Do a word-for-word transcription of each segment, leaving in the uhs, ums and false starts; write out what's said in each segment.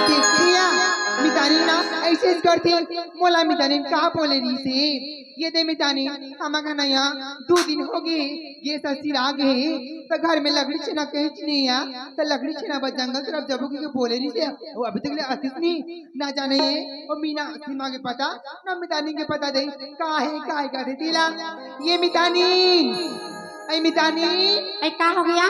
देखिया, मितानी ना ऐसे करथे, मोला मितानी का बोले रहिसे? ये दे मितानी, हमर घर ना यहाँ दू दिन हो गे, गैस ह सिरा गे, त घर में लकड़ी छेना कहीं नहीं आ, त लकड़ी छेना बर जंगल तरफ जबो के बोले रहिसे, वो अभी तक ले आतिस नहीं, ना जाने ये, वो मीना सीमा के पता, ना मितानी के पता दे, का हे, का हे, का दे दिला, ये मितानी, ऐ मितानी, ऐ का हो गया?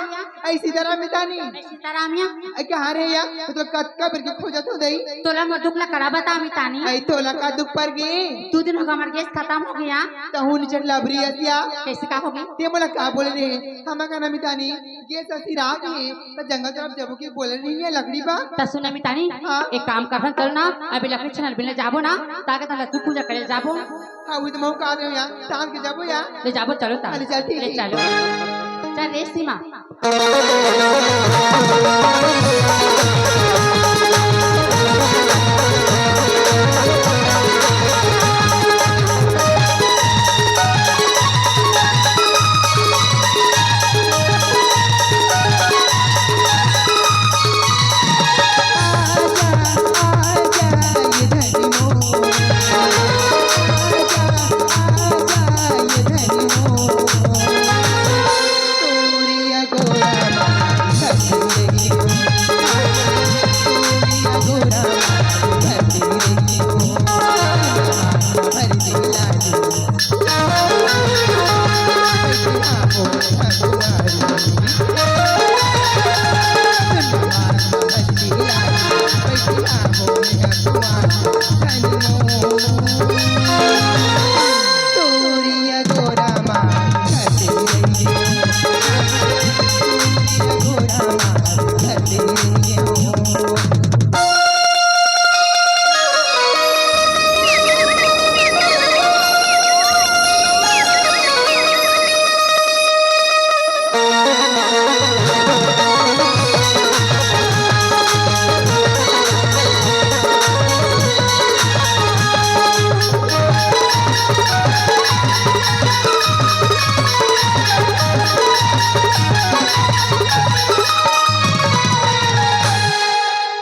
ऐ सीताराम मितानी। ऐ सीताराम या? ऐ कहाँ रे या? तो कतका बेर के खोजत हो दई। तोला मोर दुख ला करा बता मितानी। ऐ तोला का दुख पर गे? दू दिन हो गया, हमर गैस खतम हो गया। तहूँ निचट लबरी असिया। कैसे का हो गई? ते मोला का बोले रे? हमर घर ना मितानी, गैस ह सिरा गे, त जंगल तरफ जबो के बोले नहीं है लकड़ी बा। त सुन ना मितानी, हाँ। एक काम करथन, चल ना, अभी लकड़ी छेना ल बिने जाबो ना, ताके तन लड्डू पूजा करे जाबो। हाँ, वही तो मैं कहा रहे हूँ यार, शाम के जाबो यार। ले जाबो, चलो ता। अरे चल, ठीक ले है। चलो। चल रे सीमा।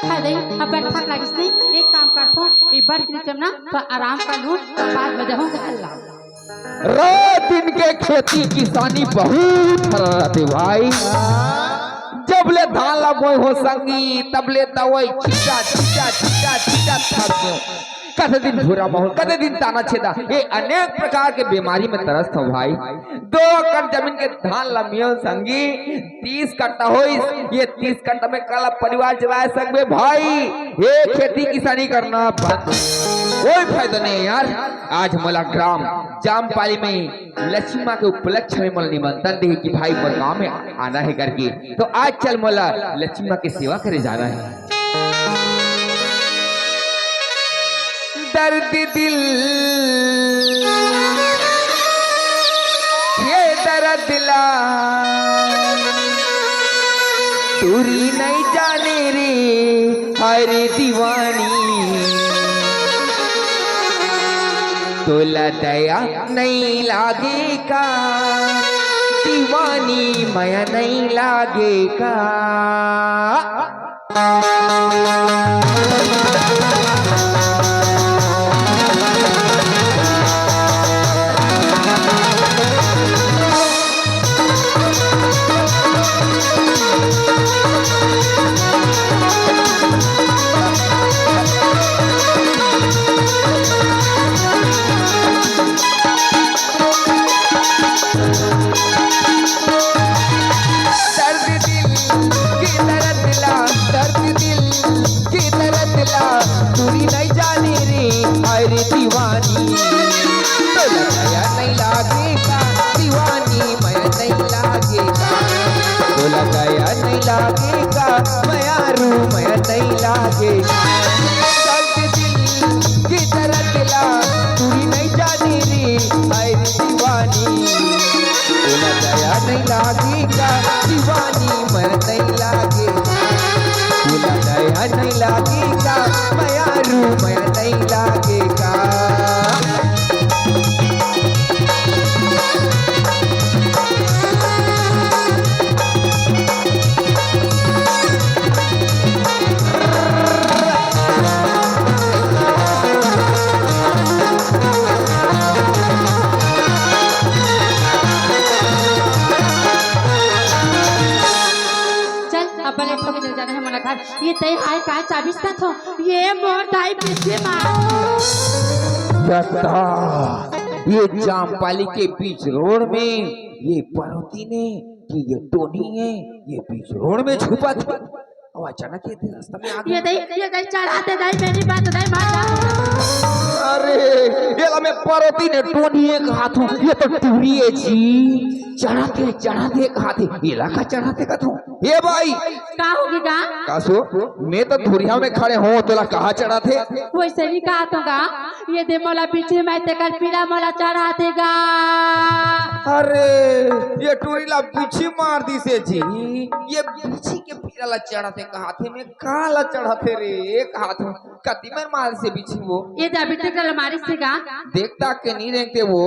हाँ दई, अब बैठक लागिस नहीं, एक काम करथों, ये बड़ के नीचे में ना, तो आराम कर लूँ, तो बाद में जाहूँ घर ला। रात दिन के खेती किसानी बहुत हराथे भाई। जब ले धान ला बोए हो संगी, तब ले दवाई छीटा, छीटा, छीटा, छीटा थक गयो। कते दिन भूरा महूँ, कते दिन ताना छेदा, ये अनेक प्रकार के बीमारी में तरसत हो भाई। दो एकड़ जमीन के धान ला मियो संगी, तीस कट्ठा होइस, ये तीस कट्ठा में काला परिवार चलाए सकबे भाई। ये खेती किसानी करना बंद, कोई फायदा नहीं है यार। आज मोला ग्राम जामपाली में लक्ष्मी माँ के उपलक्ष्य में मोला निमंत्रण दे कि भाई मोर गाँव में आना है करके, तो आज चल मोला लक्ष्मी माँ की सेवा करे जाना है। दर्द दिल, ये दर्द ला, टूरी नहीं जाने रे, अरे दीवानी। तोला दया नहीं लागे का, दीवानी मया नहीं लागे का। दर्द दिल के दर्द ला, दर्द दिल के दर्द ला, टूरी नहीं जाने रे, हाय रे दीवानी। तोला दया नहीं लागे का, दीवानी मया नहीं लागे का। तोला दया नहीं लागे का, मया रू मया नहीं लागे का। दर्द दिल के दर्द ला, टूरी नहीं जाने रे, हाय रे दीवानी। ए हाय, का चाबिस का थो? ये मोर दाई पीछे मार। बता, ये जामपाली के बीच रोड में ये परोती ने कि ये टोनी है, ये बीच रोड में छुपा था। अब अचानक ये रास्ता में आ गया। ये दाई, ये दाई चढ़ा दे दाई, मेरी बात दाई मार जा। अरे, ये ला मैं परोती ने टोनी एक हाथ हूँ, ये तो टूरी है जी। चढ़ाथे, चढ़ाथे कहाथे, एला का चढ़ाथे कथो? ए भाई! का होगे गा? का सो? मैं तो धुरिया में खड़े हों, तोला कहाँ चढ़ाथे? वइसे नइ कहत हों गा, ये दे मोला बिछी मार, तेकर पीरा मोला चढ़ाथे गा। अरे, ये टूरी ला बिछी मार दिसे जी, ये बिछी के पीरा ला चढ़ाथे कहाथे, मैं का ला चढ़ाथे रे, कहाथे। कति मेर मारिस हे बिछी वो? ये दे अभी तक मारिस हे गा। देखता के नहीं रेंगते वो।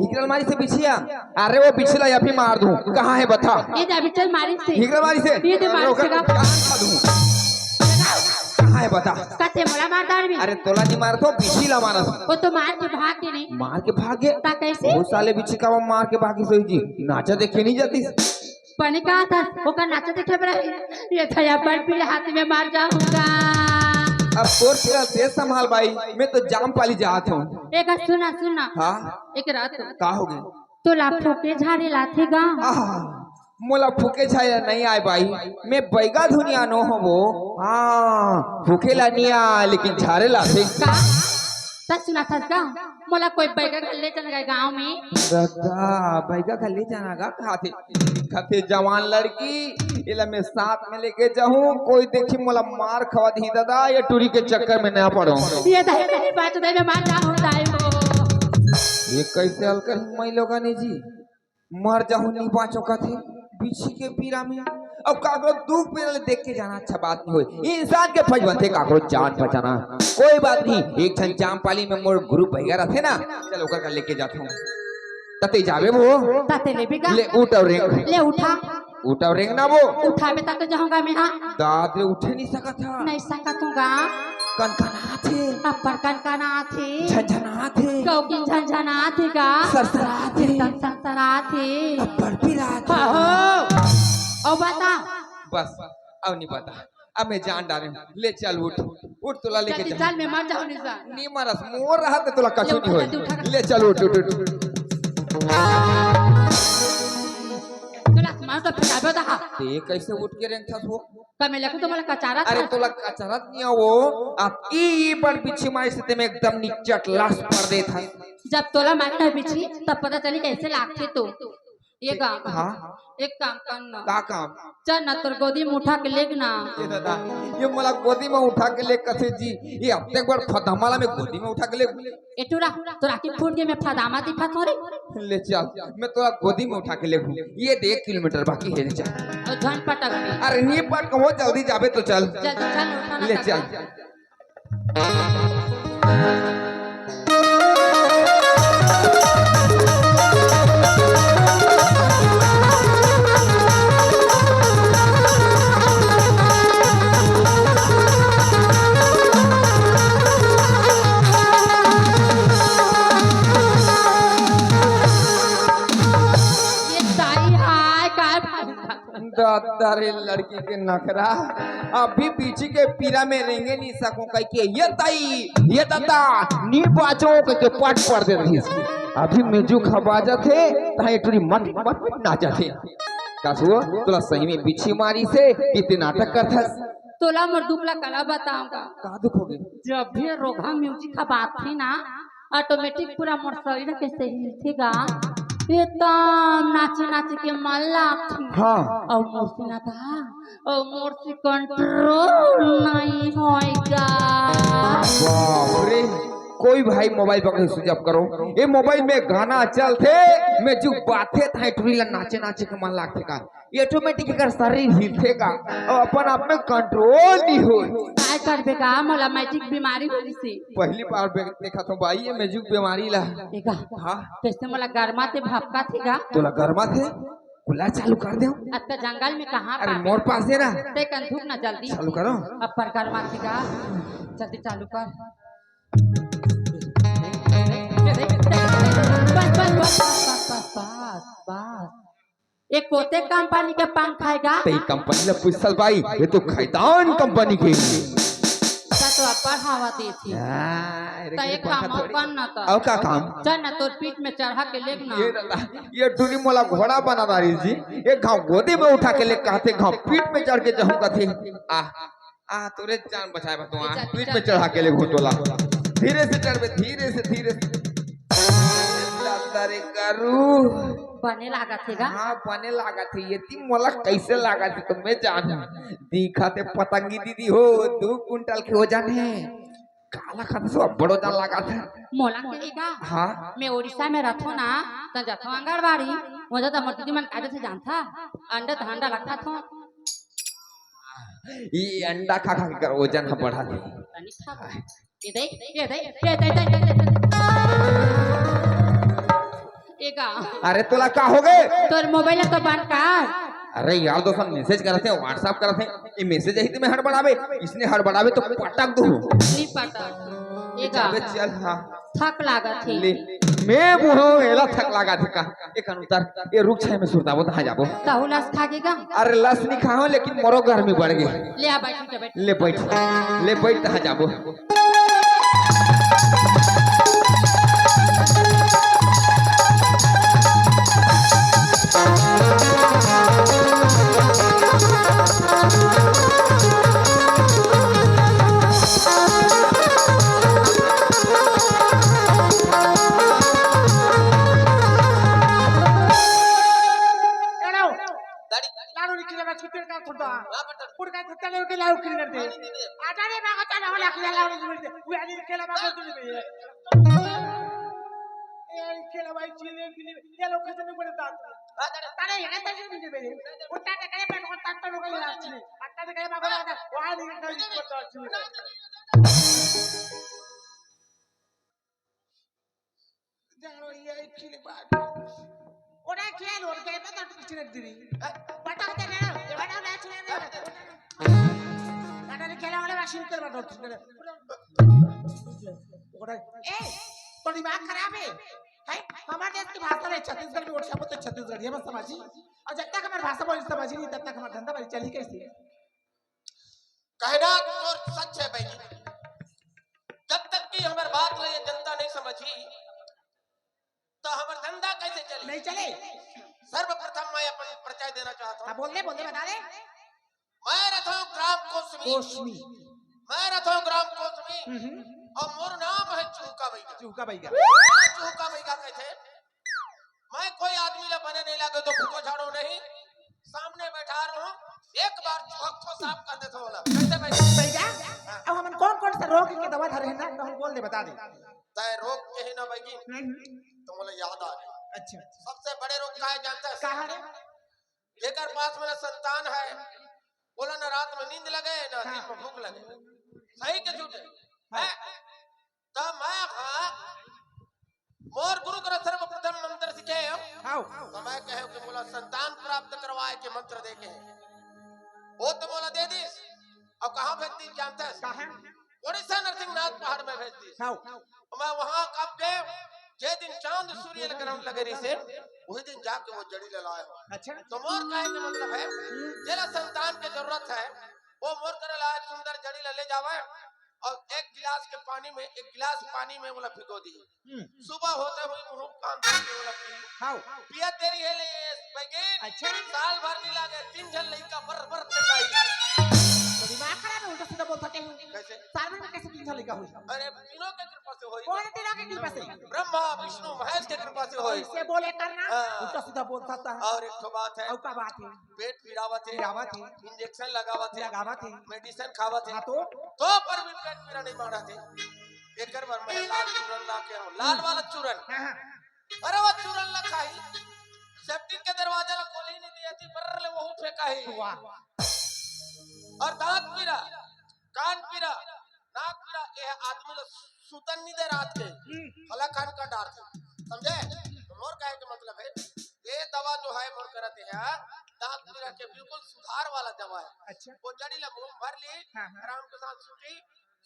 इकरल मारिस हे बिछिया। अरे वो बिछिला या भी मार दूं। कहाँ है बता? ये दे अभी तक मारिस हे। इकरल मारिस हे। ये दे मारिस हे गा। जान खा दूं। कहाँ है बता? कते मोला मार डार भी। अरे तोला नहीं मार तो बिछिला मारस। वो तो मार के भाग के नहीं। मार के भाग गए? ता कैसे? वो साले बिछी का वो मार के भागी सोई जी। नाचा देखे नहीं जाती। बने कहा था, ओकर नाचा देखे बर आही। ये थया पर पीले हाथ में मार जाहूंगा। अब तोर पीला तेज संभाल बाई, मैं तो जाम पाली जात हूँ। एक सुना, सुना। हाँ? एक रात का हो गए? तोला फूके झारे लाथे गा। आह, मोला फूके झारे नहीं आए बाई, मैं बैगा धुनिया नो हो वो। हाँ, फूके ला नहीं आ, लेकिन झारे लाथे। का? सच सुना था का? मोला कोई बैगा घर ले चल गए गांव में। दादा, बैगा घर ले जाना गा खाते, खाते जवान लड़की, एला मैं साथ में लेके जाहूं, कोई देखी मोला मार खवा दी दादा, ये टूरी के चक्कर में ना पड़ो। ये दाई नहीं बात दाई में मार जाहूं दाई हो। ये कैसे हल्का ही मैं लोगा ने जी? मर जाहूं नहीं बाँचों कथे, बिछी के पीरा में। अब काकरो दुख पीरा ले देख के जाना अच्छा बात नहीं होय। इंसान के फर्ज बनथे काकरो जान बचाना। कोई बात नहीं, एक झन जामपाली में मोर गुरु भैया रथे ना, चल ओकर कर लेके जात हूँ। तते जाबे वो। तते लेबे का? ले उठ अउ रेंग। ले उठा। उठ अउ रेंग ना वो। उठाबे तब तो जाहूंगा मैं, हाँ। दाद रे उठे नहीं सकत हा। नहीं सकत हूँ गा। कनकनाथे। अब्बड़ कनकनाथे। झनझनाथे। कौकी झनझनाथे गा। सरसराथे। एकदम सरसराथे। अब्बड़ पिराथे। हो। अउ बता। बस, अब नहीं बता। अब मैं जान डारे हूँ। ले चल उठ। उठ तोला लेके जल्दी चल। चल, मैं मर जाऊँ निशा। नहीं मरस, मोर रहत तोला कछु नहीं होय। ले चल उठ, उठ, उठ। तोला मार तो फिर आबे दहा। ते कैसे उठ के रेंगथस वो? का मैं लेखू तो मोला कचारत अरे हस। तोला कचारत नहीं हो। अब ई, ई बड़ बिच्छी माई से ते मैं एकदम निचट लाश पर देत हस। जब तोला मारता है बिच्छी, तब पता चली कैसे लागथे तो। ये काम। हाँ। एक काम कर ना। का काम? चल ना, तोर गोदी में उठा के लेग ना। ये दादा, ये मोला गोदी में उठा के लेग कथे जी। ये अब तक बड़ फदामा ला मैं गोदी में उठा के लेग। ए टूरा, तोर आँखी फूट गे, मैं फदामा दिखत हों रे। ले चल, मैं तोला गोदी में उठा के लेग। ये दे एक किलोमीटर बाकी है, ले चल। अउ झन पटक भी। अरे नहीं पटक, वो जल्दी जाबे तो चल। जल्दी चल, उठा ना ले काका। चल। ये ताई हाय, काय भाई? दादा रे, लड़की के नखरा। अभी बिच्छी के पीरा में रेंगे नहीं सकूं कह के, ये ताई, ये दादा, नी बाँचों कह के पट पर दे रही। अभी मेजू खबा जाथे, तहाँ ये टूरी मत, मत, मत ना जाथे। का सो, तोला सही में बिच्छी मारिस हे, कि ते नाटक करथस? तोला मोर दुख ला कला बताऊंगा। का दुख होगे? जब भी रोगहा music खबाथे ना, automatic पूरा मोर शरीर के से हिलथे गा। एकदम नाचे नाचे के मन लागथे। हाँ। अउ मोर से ना गा, अउ मोर से control नहीं होय गा। बाप रे, कोई भाई mobile पकड़ के switch off करो। ये mobile में गाना चलथे, music बाजथे, तहाँ टूरी ला नाचे नाचे के मन लागथे का। ये automatic एकर शरीर हिलथे का, अउ अपन आप में control नहीं होय। काय करबे गा, मोला magic बीमारी होइसे। पहली बार बे-, देखत हों बाई, ये magic बीमारी ला। ए गा, हाँ? कैसे मोला गरमाथे भपकाथे गा? तोला गरमाथे? Cooler चालू कर दे। अतका जंगल में कहाँ अरे, पाबे? मोर पास हे ना। ते कन थूक ना जल्दी। चालू करो। अब्बड़ गरमाथे गा, जल्दी चालू कर। बस, बस, बस। ये कोते कंपनी के पंखा हे गा? त ये कंपनी ला पूछत हस बाई, ये तो खैतान कंपनी के। त तो अब्बड़ हवा देथे। हाँ, अरे त एक काम कर ना त। अउ का काम? चल ना, तोर पीठ में चढ़ा के लेग ना। ये दादा, ये टूरी मोला घोड़ा बना डारिस जी। एक घांव गोदी में उठा के ले कहथे, घांव पीठ में चढ़ के जाहूं कथे। आ, आ, तोरे जान बचाए बर तो आ, पीठ में चढ़ा के लेगहूं तोला। धीरे से चढ़बे, धीरे से, धीरे से। दादा रे गरू। बने लागत हे गा? हाँ, बने लागत हे। ये ती मोला कैसे लागत हे त मैं जानहूं। दिखत हे पतंगी दीदी हो, दू कुंटल के वजन हे। काला खात सो बड़ो जान लागत हे। मोला के गा? हाँ। मैं उड़ीसा में रथों ना, त जथों आंगनबाड़ी, वो तो मोर दीदी मन कायदे से जानथा, अंडा त अंडा लगथा थो। ये अंडा खा खा के कर वजन ह बढ़ा दे। तनी खा। ये दे, ये दे, ये दे, दे, दे, दे। ये का? अरे तोला का हो गे? तोर मोबाइल तो बंद कर। अरे यार दोस्त, हम मैसेज करत हे, WhatsApp करत हे, ये मैसेज ही तो मैं हड़बड़ावे, इसने हड़बड़ावे तो पटक दू। नहीं पटक। ये का? अबे चल, हाँ। थक लागत हे। ले, मैं बूढ़ो, एला थक लागत हे का? एक अनुतार, ये रुक छे, मैं सुरताबो तहाँ जाबो। तहू लस खा गे का? अरे लस नहीं खाओ, लेकिन मोरो गर्मी बढ़ गई। ले आ, बैठ, बैठ। ले बैठ, ले बैठ, तहाँ जाबो। एड़ो, दाढ़ी, दाढ़ी। लाड़ू निकले ना छुट्टी का थोड़ा। हाँ, बता। पुरका थत्ता लेके लाड़ू किलर दे। पानी दे दे। आटा रे मांगता ना होला, किला लाड़ू निकले दे। वो आदि खेला मांगता तू नहीं दे। ए, खेला भाई, चीले, चीले, ये लोग खतरनाक बड़े दांत। हाँ, दाढ़ी। तारे ये तो नहीं दे। उठा के करे पे को तत्ता लोग लाड़ू। अत्ता के करे मांगता, वहाँ नहीं कर सकता। जानो ये खिले बात। ओड़ा खेल और के पता तो कुछ नहीं दिरी। पटक दे ना, ये बड़ा ना छुए ना। पता नहीं खेला वाला मशीन कर बड़ा छुए। ओड़ा, ए, तो दिमाग खराब है। है? हमारे देश की भाषा है छत्तीसगढ़ में, ओडिशा में तो छत्तीसगढ़ी है, मत समझी। और जब तक हमारी भाषा बोली समझी नहीं, तब तक हमारा धंधा भाई चली कैसे? कहना तो सच है बहनी, जब तक कि हमर बात ला ये जनता नहीं समझी, तो हमर धंधा कैसे चली? नहीं चले। सर्वप्रथम मैं अपन परिचय देना चाहता हूँ। हाँ, बोल दे, बोल दे, बता दे। मैं रथों ग्राम कोसमी। कोसमी। मैं रथों ग्राम कोसमी। हम्म, हम्म। और मोर नाम है चूका बैगा। चूका बैगा। चूका बैगा कहते हैं। मैं कोई आदमी ला बने नहीं लागे तो फूको झाड़ो नहीं, सामने बैठा रहूं, एक बार चुहक को साफ कर देता होला। कैसे भाई? भैया, हाँ। अब हमन कौन कौन सा रोग के दवा धरे हैं ना, तो हम बोल दे, बता दे। तय रोग के ही ना बैगी, हम्म। तो मोला याद आ गया। अच्छा। सबसे बड़े रोग का है जानता है? कहाँ रे? जेकर पास मेरा संतान है, बोला ना रात में नींद लगे, ना हाँ। दिन में भूख लगे। सही के झूठे? हाँ। हैं? त मैं हा मोर गुरु करा सर्वप्रथम मंत्र सीखे हंव। हाव। त मैं कहे कि मोला संतान प्राप्त करवाए के मंत्र दे के हे। वो तो मोला दे दिस। अब कहाँ भेज दिस जानते हैं? कहाँ? उड़ीसा नरसिंहनाथ पहाड़ में भेज दिस। हाव। मैं वहाँ कब के जे दिन चांद सूर्य ल ग्रहण लगे रहिसे, वही दिन जाके वो जड़ी ल लाए हंव। अच्छा। तो मोर कहे के मतलब है, हम्म। जेला संतान के जरूरत है, वो मोर करा लाए सुंदर जड़ी ल ले जावे। और एक गिलास के पानी में, एक गिलास पानी में ओला भिगो दी। हम्म। सुबह होते हुए मुंह कान धो के ओला पी। हाव। पिया तेरी है ले ये बैगेन। अच्छा। साल भर नहीं लागे, तीन झन लइका बर बर फेंकाई। तो दिमाग खराब है, उल्टा सीधा बोलता क्या हूँ? कैसे? साल भर में कैसे तीन झन लइका हुई? अरे, तीनों के कृपा से होई। कौन तीनों के कृपा से? ब्रह्मा, विष्णु, महेश के कृपा से होई। इसे बोले करना, हाँ। उल्टा सीधा बोलता है। और एक ठो बात है। और का बात है? पेट पिरावत हे, पिरावत हे। इंजेक्शन लगावत हे, लगावत हे। मेडिसिन खावत हे। हाँ तो? तो पर भी पेट पीरा नहीं मारत हे। एकर बर मैं लाल चूरन ला के हंव, लाल वाला चूरन। हाँ, हाँ। अरे वो चूरन ला खाही, सेप्टिक के दरवाजा ला खोली नहीं दिया थी, बर्र ले वहू फेंकाही। वाह। और दांत पीरा, कान पीरा, नाक पीरा, ये आदमी ला सुतन नहीं दे रात के। हम्म। फला खान का डार थे, समझे? तो मोर कहे के मतलब है, ये दवा जो है मोर करत है, दांत पीरा के बिल्कुल सुधार वाला दवा है। अच्छा। वो जड़ी ला मुंह भर ली, हाँ, हाँ। आराम के साथ सूती,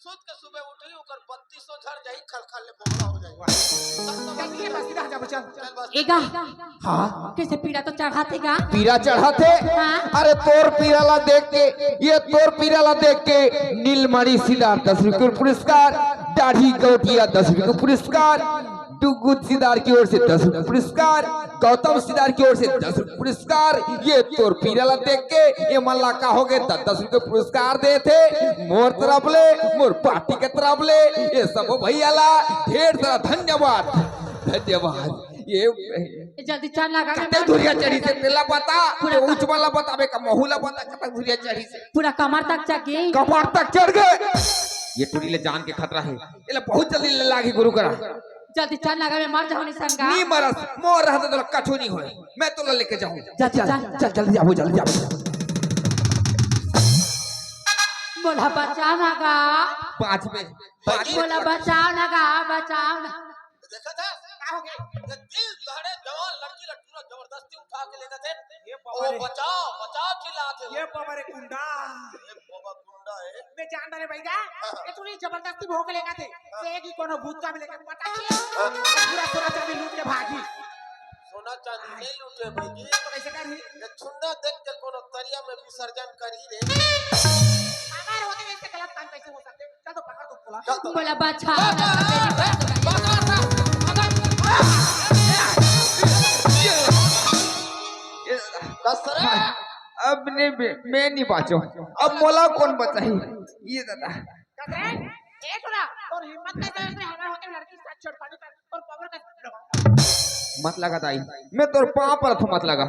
सुत के सुबह उठही, ओकर बत्तीसों झड़ जाही, खलखल ले बोबड़ा हो जाही। चल, चल, चल, बस, सीधा जा, चल। चल, बस। ए गा, हाँ। कइसे पीरा तो चढ़ाथे गा? पीरा चढ़ाथे? हाँ। अरे, तोर पीरा ला देख के, ये तोर पीरा ला देख के नीलमणि सिद्धार्थ दस रुपये पुरस्कार, दाढ़ी गौटिया दस रुपये पुरस्कार, डुगुत सिद्धार्थ की ओर से दस रुपये पुरस्कार, गौतम सिद्धार्थ की ओर से दस रुपये पुरस्कार। ये तोर पीरा ला देख के ये मन ला का होगे, दस दस रुपये पुरस्कार देथे मोर तरफ ले, मोर पार्टी के तरफ ले। ये सबो भैया ला ढेर सारा धन्यवाद, धन्यवाद। ये ए, जल्दी चल ना गा, कते धुरिया चढ़ी से तेला बता, पूरा तो ऊंच वाला बताबे का, महू ला बता, कते धुरिया चढ़ी से। पूरा कमर तक चढ़ गई। कमर तक चढ़ गए। ये टुरी ले जान के खतरा है, एला बहुत जल्दी ले लागी गुरु करा। जल्दी चल ना गा, मैं मर जाहूं निसंगा। नी मरस, मोर रहते तो कछु नहीं होए, मैं तो लेके जाऊं। जल्दी चल, चल। चल, जल्दी जाबो, जल्दी जाबो। मोला बचा ना गा। पाँच में, पाँच में। मोला बचाओ ना गा, बचाओ ना। देखा था? का हो गया? ये दिल दहड़े जवान लड़की ला टूरा जबरदस्ती उठा के लेगा थे। ये बाबा ओ रे। बचाओ, बचाओ चिल्लात हे। ये बाबा रे गुंडा। ये बाबा गुंडा है। मैं जान डारे भैया, हाँ। ये तूने जबरदस्ती भोग लेगा थे। हाँ। ये की कोनो भूत का भी लेकर पता नहीं। हाँ। पूरा सोना चांदी लूट के भागी। सोना चांदी नहीं लूटे भाई जी। तो कैसे कर ही? ये छुन्ना देख के कोनो तरिया में विसर्जन कर ही रे। हमारे होते कैसे गलत काम कैसे हो सकते? चल तो पकड़ दो बोला। चल तो। बोला बचा। बचा, बचा, बचा, बचा। कस रे। अब नहीं बे-, मैं नहीं बाचो। अब मोला कौन बचाही? ये दादा। कस रे? ए टुरा, तोर हिम्मत कैसे है हमारे होते लड़की के साथ छेड़खानी कर और पावर का लगा। मत लगा दाई, मैं तोर पाँव पर थो मत लगा।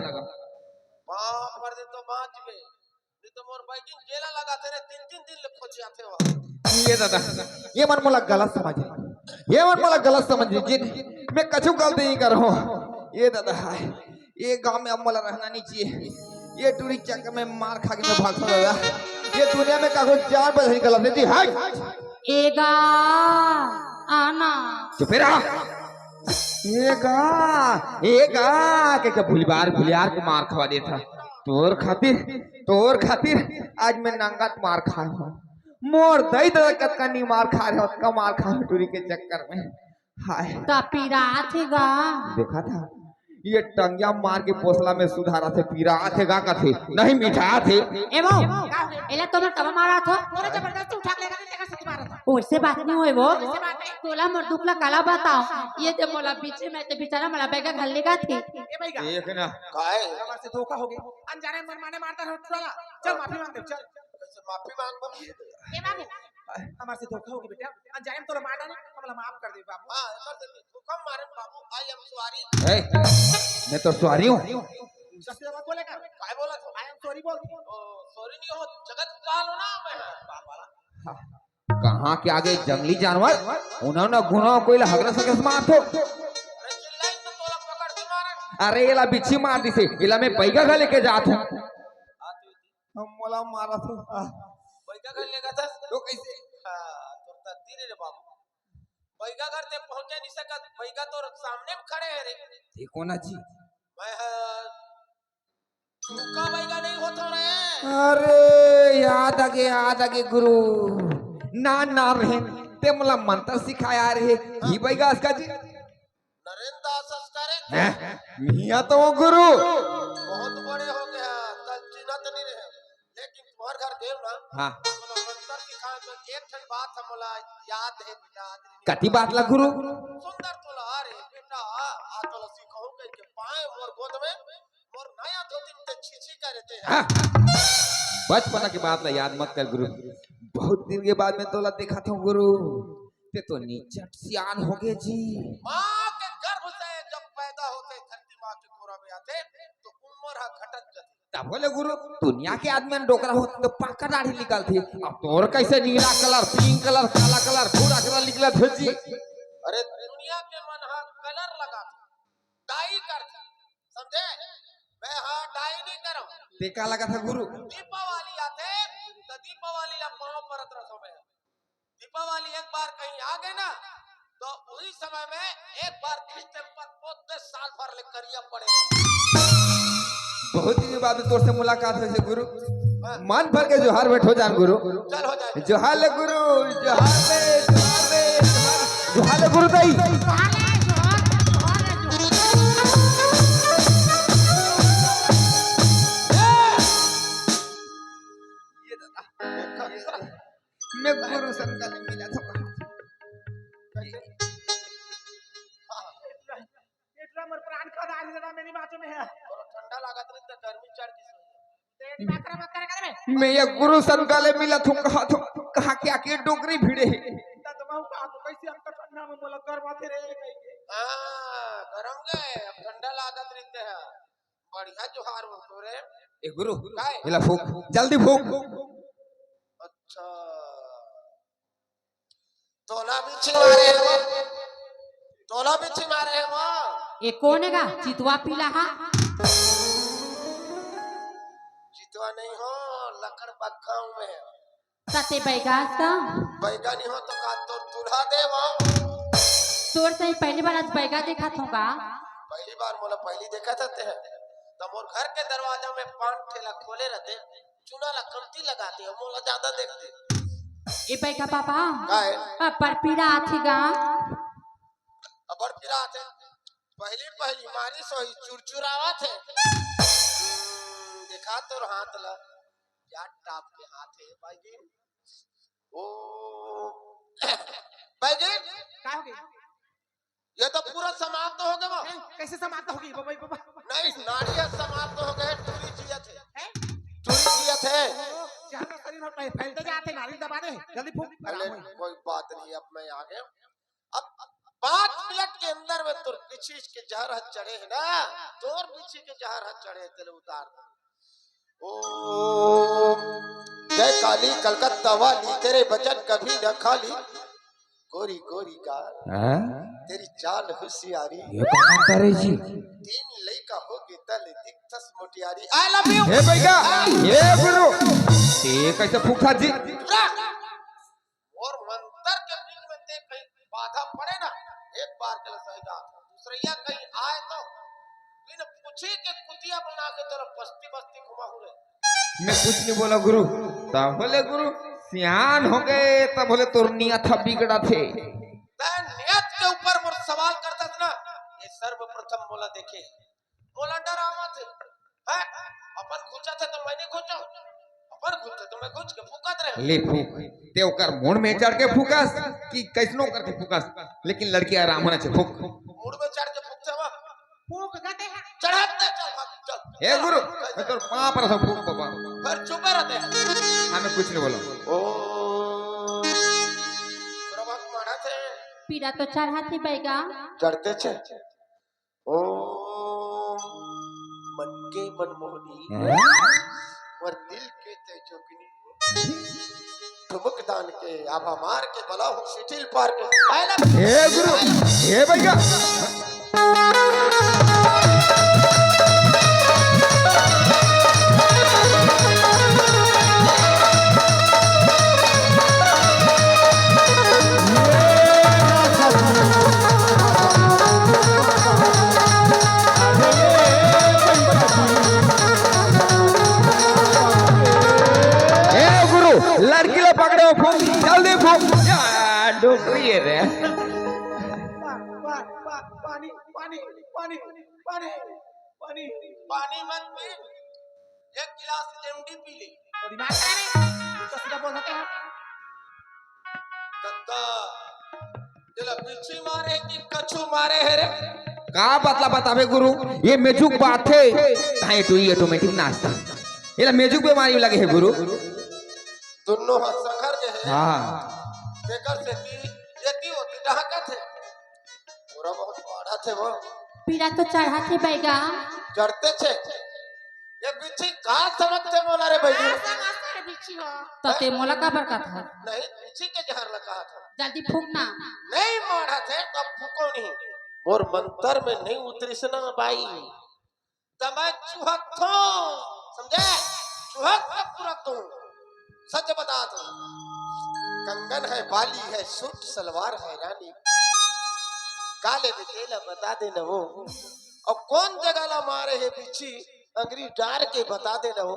पाँव पर दे तो बाँच गए। नहीं तो मोर बैगिन जेला लगाथे रे, तीन तीन दिन ले खोजियाथे वहाँ। ये दादा, ये मन मोला गलत समझ, ये मन मोला गलत समझ जिन, मैं कछु गलती नहीं कर हूँ। ये दादा, हाय, ये गांव में अब मोला रहना नहीं चाहिए। ये टूरी चक्कर में मार खा के मैं भाग सकता दादा। ये दुनिया में काको चार बजे नहीं गलत देती, हाय। एगा, आना। चुप रहा। एगा, एगा, के, के भुलियार, भुलियार के मार खवा देता। तोर खातिर, तोर खातिर आज मैं नंगत मार खाए हूँ। मोर दई ददा कतका नी मार खा रहे, ओतका मार खा रहे टूरी के चक्कर में। हाय। त पीरा थे गा। देखा था, ये टंगिया मार के पोसला में सुधारा थे, पीरा थे गा कथे, नहीं मिठा थे। ए वो, एला तो मैं कब मारा था? तोरे जबरदस्ती उठा के लेगा, तेरा सच मारा था। ओइसे बात नहीं होए वो। ओइसे बात है। तोला मोर दुख ला काला बताओ। ये ते मोला बीचे में ते बेचारा मोला बैगा घल लेगा थे। ए बैगा। देख ना। काहे? हमारे से धोखा हो गया। अनजाने मन माने मारता है टुरा ला। चल माफी मांग दे, चल। कैसे माफी मांग बा? ए बाबू, हमारे से धोखा हो गया बेटा। अनजाने में तोला मार डाले, हमला माफ कर दे बाबू। हाँ, कर दे। धोखा मारे बाबू, I am sorry। ए, मैं तो सॉरी हूँ। सस्ते बात बोले का? काय बोला तो? I am sorry बोल। ओ, sorry नहीं हो, जगत पाल हो ना मैं। पाल वाला। हाँ। कहाँ के आगे जंगली जानवर, उन्होंने गुना कोई ला हगरस हगरस मार थो। अरे चिल्लाई तो तोला पकड़ के मारन। अरे एला बिच्छी मार दिसे, एला मैं बैगा घर लेके जात हूँ। हम मोला मारा थो। बैगा घर लेगा था? तो कैसे? हाँ, तो तकदीर है रे बाबू। बैगा घर ते पहुंचे नहीं सकत, बैगा तो सामने में खड़े है रे। देखो ना जी। मैं, हाँ, चूका बैगा नहीं होता रे। अरे याद आगे, याद आगे गुरु। ना ना रहे, ते मोला मंत्र सिखाया रे। ही बैगा असका जी। नरेंद्र दास असका रे। हैं? मियाँ तो वो गुरु। बहुत बड़े हो गया, कल चिन्हत नहीं रहे। लेकिन तुम्हार घर देव ना। हाँ। तो मंत्र सिखाए तो एक ठन बात हमला याद है, याद नहीं। कति बात ला गुरु? सुंदर तोला रे बेटा, आ तोला सिखाऊं कह के पाए मोर गोद में। मोर नया धोती में ते छीछी करे ते। हाँ। बचपना के बात ला याद मत कर गुरु, बहुत दिन के बाद मैं तोला देखा था गुरु, ते तो निचट सियान हो गए जी। माँ के गर्भ से जब पैदा होते, धरती माँ के कोरा में आते, तो उम्र हा घटत जाती। तब बोले गुरु, दुनिया के आदमी डोकरा होते तो पक्का दाढ़ी निकालती, अब तोर कैसे नीला कलर, पिंक कलर, काला कलर, भूरा कलर निकला थे जी। अरे दुनिया के मन हा कलर लगाते, डाई करते, समझे? मैं हाँ डाई नहीं करूँ। ते का लगा था गुरु? दीपावली आते, तो दीपावली ला पाँव परत रखो मैं। दीपावली एक बार कहीं आ गए ना, तो वही समय में एक बार distemper पोत दे, साल भर ले करिया पड़े रहे। बहुत दिन बाद तोर से मुलाकात हुई से गुरु। मन भर के जोहार बैठो जान गुरु। चल हो जाए। जोहार ले गुरु, जोहार ले, जोहार ले, जोहार ले गुरु दाई। ये दादा, मैं गुरु संग ले मिला था। पेटला मोर प्राण खा डाल देना, मेरी बातों में है। और ठंडा लागत रही तो गर्मी चढ़ गई। तेरी बात कर, मत कर, कर बे। मैं ये गुरु संग ले मिला थूं, कहा थूं, कहा क्या के डोकरी भिड़े हे। तो मैं कहा तो कैसे हम तो ठंडा में बोला, गर्म आते रहे कहीं के। हाँ, गरम गए, अब ठंडा लागत रहते हैं। बढ़िया जोहार हो तो रे। ए गुरु, काय? इला फूक, जल्दी फूक। अच्छा। तोला बिच्छी मारे हे वो। तोला बिच्छी मारे हे वो। ए कोन हे गा? चितवा पीला हा? चितवा नहीं हो, लकड़ बग्घा हूँ मैं। सते बैगा सा? बैगा नहीं हो तो का तोर दूल्हा दे वो? तोर सही पहली बार आज बैगा देखा थों गा। पहली बार मोला पहली देखा था ते। तो मोर घर के दरवाजा में पान ठेला खोले रहते। चूना ला कमती लगाते हो, मोला ज्यादा देखते। ए बैगा बाबा, काय? अब्बड़ पीरा आथे गा। अब्बड़ पीरा आथे। पहली पहली मारी सोही चुरचुरावा थे। हम्म, देखा तोर हाथ ला। क्या टाप के हाथ है, बैगिन? ओ, बैगिन? का हो गया? ये तो पूरा समाप्त हो गया। हैं? कैसे समाप्त हो गई, बाबा, बाबा? नहीं, नाड़ी समाप्त हो गए, टूरी जियत हे। हैं? टूरी जियत हे। ओ, जहाँ का शरीर में फै-, फैलते जाते, नाड़ी दबा दे, जल्दी फूक, अरे, आराम होई। कोई बात नहीं, अब मैं आ गया। अब, अब पाँच मिनट के अंदर में तोर बिच्छी के जहर ह चढ़े हे ना, तोर बिच्छी के जहर ह चढ़े हे, तेले उतार दे। ओम जय काली कलकत्ता वाली, तेरे वचन कभी न खाली। गोरी गोरी गाल, हाँ? तेरी चाल होशियारी। ये कौन करे जी? तीन लइका हो गे तले दिखथस मोटियारी। I love you। हे भैया, हे गुरु, ये कैसे फूका जी? पूरा और मंतर के बीच में ते कहीं बाधा पड़े ना, एक बार के लिए सही बात है। दूसरैया कहीं आए तो बिन पूछी के कुतिया बना के तेरा बस्ती बस्ती घुमा हूँ रे। मैं कुछ नहीं बोला गुरु। तब बोले गुरु, सियान हो गए, तब बोले तोर नियत ह बिगड़ा थे। तै नियत के ऊपर मोर सवाल करता था ना, ये सर्वप्रथम मोला देखे, मोला डरावत हे। हैं? अपन घुंचत हे तो मैं नहीं घुंचो, अपन घुंचत हे तो मैं घुंच के फूकत रहे। ले फूक, ते ओकर मुड़ में चढ़ के फूकस कि कैसनो करके फूकस, लेकिन लड़की आराम होना चाहिए। फूक। मुड़ में चढ़ के फूकते हुआ। फूक देते हैं। चढ़ाते चल, हम चल। हे गुरु, मैं तोर पाँव पर से फूक बाबा। फिर चुप रहते हैं। हमें कुछ नहीं बोला। ओ, तोरा बात मारा थे। पीरा तो चढ़ा थे बैगा। चढ़ते छे। ओम मन के मनमोहनी, हैं? मोर दिल के तै जोगनी, ठुमक दान के आभा मार के बला हो सिटिल पार के। I love हे गुरु, हे भैया। ए गुरु, लड़की ला पकड़े हो, फूंक, जल्दी फूंक। या, डोकरी है रे। पा-, पा-, पा-, पानी, पानी, पानी, पानी, पानी। पानी मत पी, एक गिलास लेमड़ी पी ले। थोड़ी बात करे, तो सीधा बोल सकते हैं। कक्का, जेला बिच्छी मारे कि कछु मारे हे रे? का बतला बताबे गुरु, ये मेजुक बात हे, हाँ, ये तो ये ऑटोमेटिक नाचता। ये ला मेजुक बीमारी लगे हे गुरु। दोनों हाथ संघर के हे। हाँ। तेकर से कि ये की होती डहाकत हे। पूरा बहुत बाढ़ा थे वो। पीरा तो चढ़ा थे बैगा। चढ़ते छे। ये बिच्छी का समझते मोला रे बैगी? का समझते रे बिच्छी हो? तो ते मोला काबर कहा था? नहीं, बिच्छी के जहर लगा था। जल्दी फूक ना। नहीं मारा थे, तब फूको नहीं। मोर मंतर में नहीं उतरिस ना बाई। त मैं चुहक थो, समझे? चुहक के पूरा तू। सच बता तू। कंगन है, बाली है, सूट सलवार है रानी। काले में तेला बता दे न वो। और कौन जगह ला मारे हे बिच्छी, अंगरी डार के बता दे न वो।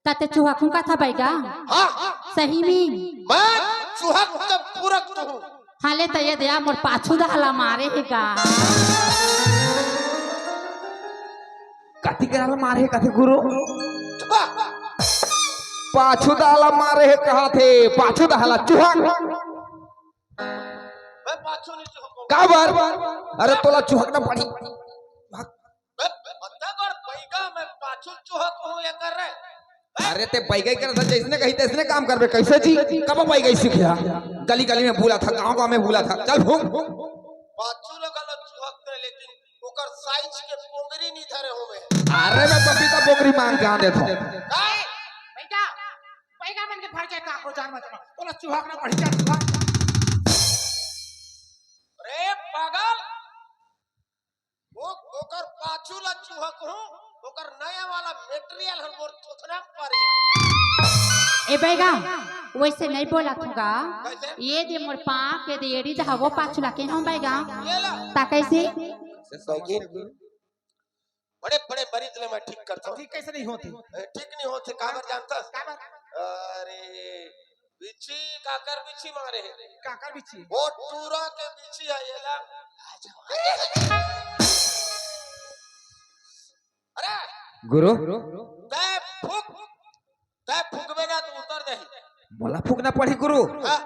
त ते चुहकहूँ कथा बैगा? हाँ। सही में? मैं चुहक जब पूरक तू हूँ। हाले त ये दया मोर पाछू दाला मारे हे गा। कथी के दाला मारे हे कथे गुरु? पाछू दाला मारे हे कहा थे, पाछू दाला चुहक। मैं पाछू नहीं चुहकूँ। काबर? अरे तोला चुहकना पड़ी। बे, बत्तागढ़ बैगा में पाछू चुहक हूँ ये कर रहे। अरे ते बैगई करत हस, जैसने कही तैसने काम करबे, कैसे जी? कब बैगई सीखिया? गली गली में बुलाथे, गाँव गाँव में बुलाथे, चल भूंग। पाछू लोग गलत चुहक थे, लेकिन ओकर साइज के पोंगरी नहीं धरे होवे। अरे मैं पपीता पोंगरी मांग के आ देत हूँ। काय? बैगा, बैगा मन के फर जाए का को जान मत मार। तोला चुहक ना बढ़िया चुहक। रे पागल, वो ओकर पाछू ला चुहक हूँ, ओकर नया वाला मटेरियल हर मोर थोथना पर है। ए बैगा, वैसे नहीं बोला थूगा। कैसे? ये दे मोर पाँव के दे एड़ी दहा वो पाछू ला के हम बैगा। ये ला। ता कैसे? बड़े बड़े मरीज ले मैं ठीक करता हूँ। ठीक कैसे नहीं होती? ए, ठीक नहीं होते, काबर जानता? काबर? अरे, बिच्छी, काकर बिच्छी मारे है। काकर बिच्छी? वो टूरा के बिच्छी है, ये ला। अरे, गुरु। तै फूक, तै फूकबे ना तो उतर जाही। मोला फूकना पड़ी गुरु। हाँ।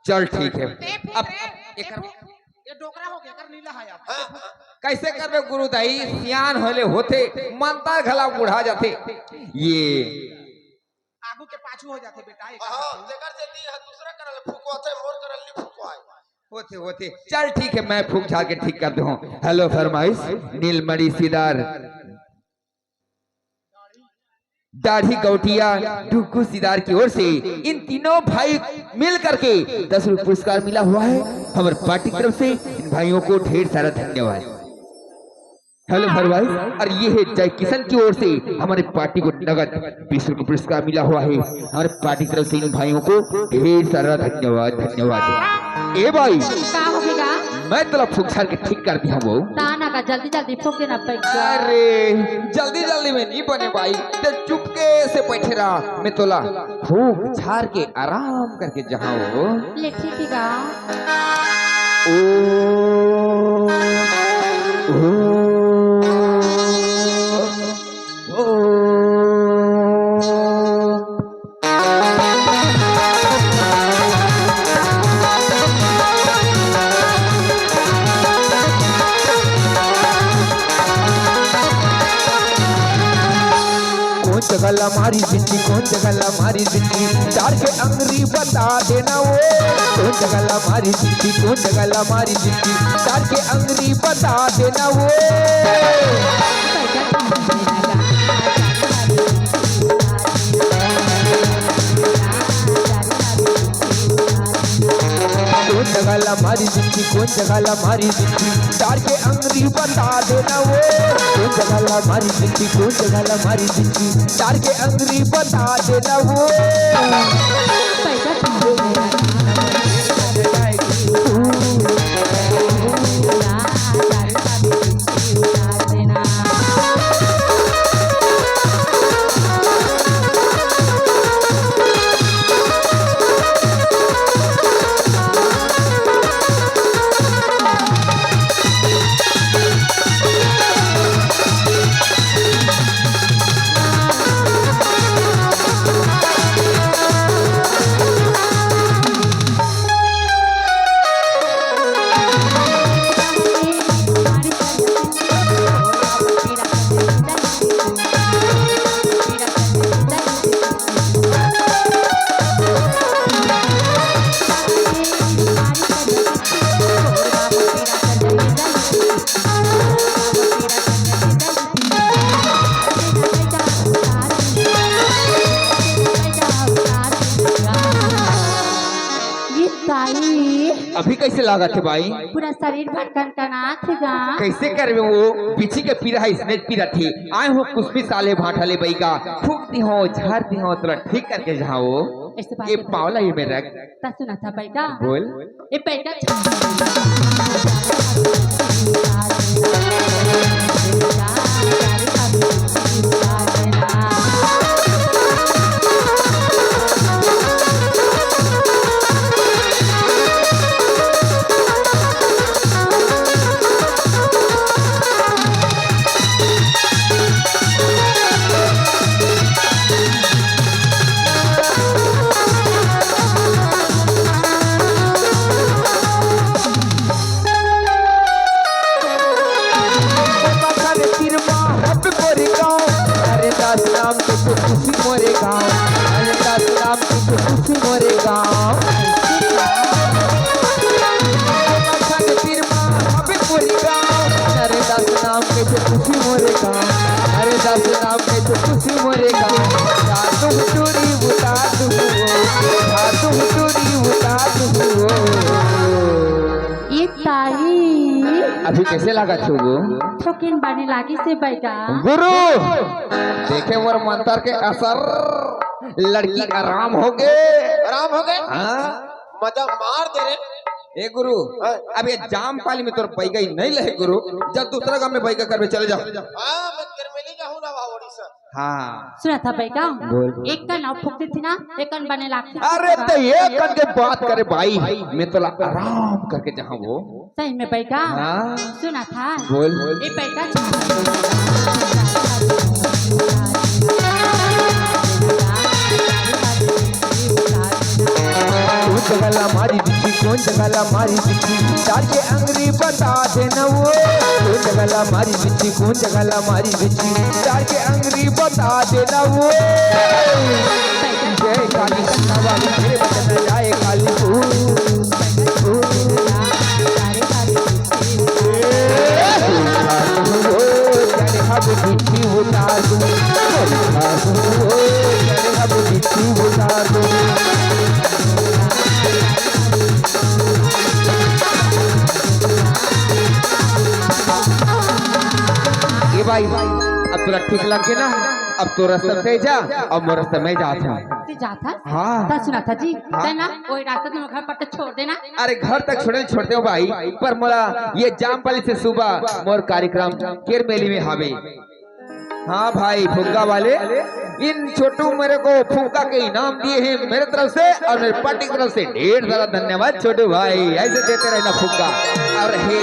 चल ठीक है। ते फूक अब रे, ते एकर फूक। ये डोकरा हो गया, कर नीला है अब। हाँ, हाँ। कैसे करबे गुरु दाई, सियान होले होथे, मंतर घला बुढ़ा जाथे। ये आगू के पाछू हो जाथे बेटा, एक हाँ, आदमी। जेकर से दी है, दूसरा करल फुकवाथे, मोर करल नहीं फुकवाए। होथे, होथे। चल ठीक है, मैं फूक झाड़ के ठीक कर दूँ। हेलो फरमाइश, नीलमणि सीदार, दाढ़ी गौटिया, डुग्गू सीदार की ओर से इन तीनों भाई मिल करके दस रुपये पुरस्कार मिला हुआ है। हमारे पार्टी की तरफ से इन भाइयों को ढेर सारा धन्यवाद। हेलो फरमाइश, और ये है जय किशन की ओर से हमारे पार्टी को नगद बीस रुपये पुरस्कार मिला हुआ है। हमारे पार्टी की तरफ से इन भाइयों को ढेर सारा धन्यवाद, धन्यवाद। ए भाई, का हो गया? मैं तोला फूक झाड़ के ठीक कर दिया वो। ताना का जल्दी जल्दी फूक देना पड़ेगा। अरे, जल्दी जल्दी में नहीं बने भाई, ते चुपके से बैठे रहा, मैं तोला फूक झाड़ के आराम करके जहाँ वो। ले ठीक है गा। ओ, ओ, ओ। कोन जगह ला मारी बिट्टी, कोन जगह ला मारी बिट्टी, चार के अंगरी बता देना वो। कोन जगह ला मारी बिट्टी, कोन जगह ला मारी बिट्टी, चार के अंगरी बता देना वो। कोन जगह ला मारी बिट्टी, कोन जगह ला मारी बिट्टी, चार के अंगरी बता देना वो। कोन जगह ला मारी बिट्टी, कोन जगह ला मारी बिट्टी, चार के अंगरी बता देना वो। ये ताई। अभी कैसे लागत हे भाई? पूरा शरीर भर कनकनात हे गा। कैसे करबे वो? बिच्छी के पीरा हे, इसने पीरा थे। आए हो कुछ भी साले भाटा ले बइगा। फूक दी हो, झाड़ दी हो, तोला ठीक करके जाओ। ऐसे बात ये है। पावला ये में रख। ता सुना था बइगा। बोल। ए बइगा। नाम में तो खुशी मोरे का, जा तुम टूरी उतार दूँ, जा तुम टूरी उतार दूँ। ये ताई। अभी कैसे लगा छुगु? थोकिन बने लागिस हे बैगा। गुरु, देखे मोर मंतर के असर, लड़की आराम हो गे। आराम हो गे? हाँ। मजा मार दे रे। ए गुरु, हाँ। अब ये जामपाली में तोर बैगा ही नहीं लहे गुरु, जब दूसरा गांव में बैगा करबे चले जाओ। हाँ, मैं केरमेली जाहूँ ना, वहाँ ओडिशा। हाँ। सुनत हस बैगा? बोल। एक कन अउ फूँक देथी ना, एक कन बने लागथे। अरे तो एक कन के बात करे भाई, मैं तोला आराम करके जहाँ वो। सही में बैगा? हाँ। सुनत हस? बोल। ए बैगा। कोन जगह ला मारी बिच्छी, कोन जगह ला मारी बिच्छी, चार के अंगरी बता देना वो। कोन जगह ला मारी बिच्छी, कोन जगह ला मारी बिच्छी, चार के अंगरी बता देना वो। जय काली कन्हा वाली, मेरे बचन जाए काली। ए भाई, अब तोला ठीक लग गे ना, अब तोर रस्ता तैं जा, अब मोर रस्ता मैं जात हँव। तैं जात हस? हाँ। त सुनत हस जी, हाँ। तैं ना ओही रास्ता तोर घर पर तक छोड़ देना। अरे घर तक छोड़े छोड़ देंव भाई, पर मोला ये जामपाली से सुबह मोर कार्यक्रम केरमेली में हवे। हाँ भाई, फुग्गा वाले, इन छोटू मेरे को फुग्गा के इनाम दिए हैं मेरे तरफ से और मेरे पार्टी की तरफ से ढेर सारा धन्यवाद छोटू भाई, ऐसे देते रहना फुग्गा। और हे